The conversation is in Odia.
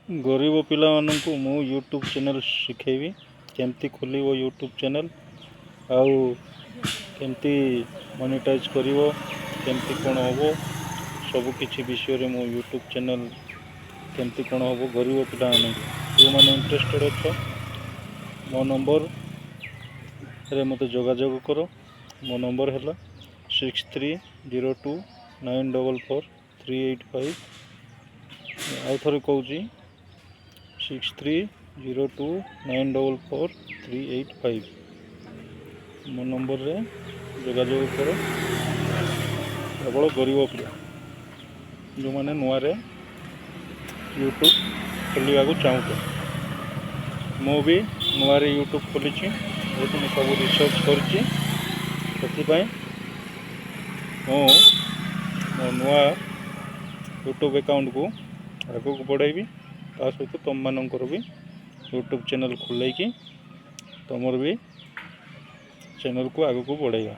ଗରିବ ପିଲାମାନଙ୍କୁ ମୁଁ ୟୁଟ୍ୟୁବ୍ ଚ୍ୟାନେଲ୍ ଶିଖେଇବି, କେମିତି ଖୋଲିବ ୟୁଟ୍ୟୁବ୍ ଚ୍ୟାନେଲ୍ ଆଉ କେମିତି ମନିଟାଇଜ୍ କରିବ, କେମିତି କ'ଣ ହେବ, ସବୁକିଛି ବିଷୟରେ ମୁଁ ୟୁଟ୍ୟୁବ୍ ଚ୍ୟାନେଲ୍ କେମିତି କ'ଣ ହେବ ଗରିବ ପିଲାମାନଙ୍କୁ। ଯେଉଁମାନେ ଇଣ୍ଟରେଷ୍ଟେଡ଼୍ ଅଛ, ମୋ ନମ୍ବରରେ ମୋତେ ଯୋଗାଯୋଗ କର। ମୋ ନମ୍ବର ହେଲା 6302944385। ଆଉ ଥରେ କହୁଛି, 6302944385। ମୋ ନମ୍ବରରେ ଯୋଗାଯୋଗ କର। କେବଳ ଗରିବ ପିଲା, ଯେଉଁମାନେ ନୂଆରେ ୟୁଟ୍ୟୁବ୍ ଖୋଲିବାକୁ ଚାହୁଁଛ। ମୁଁ ବି ନୂଆରେ ୟୁଟ୍ୟୁବ୍ ଖୋଲିଛି, ଯେହେତୁ ମୁଁ ସବୁ ରିସର୍ଚ୍ଚ କରିଛି, ସେଥିପାଇଁ ମୁଁ ମୋ ନୂଆ ୟୁଟ୍ୟୁବ୍ ଆକାଉଣ୍ଟକୁ ଆଗକୁ ବଢ଼ାଇବି। ତା ସହିତ ତୁମମାନଙ୍କର ବି ୟୁଟ୍ୟୁବ୍ ଚ୍ୟାନେଲ୍ ଖୋଲେଇକି ତୁମର ବି ଚ୍ୟାନେଲ୍କୁ ଆଗକୁ ବଢ଼ାଇବା।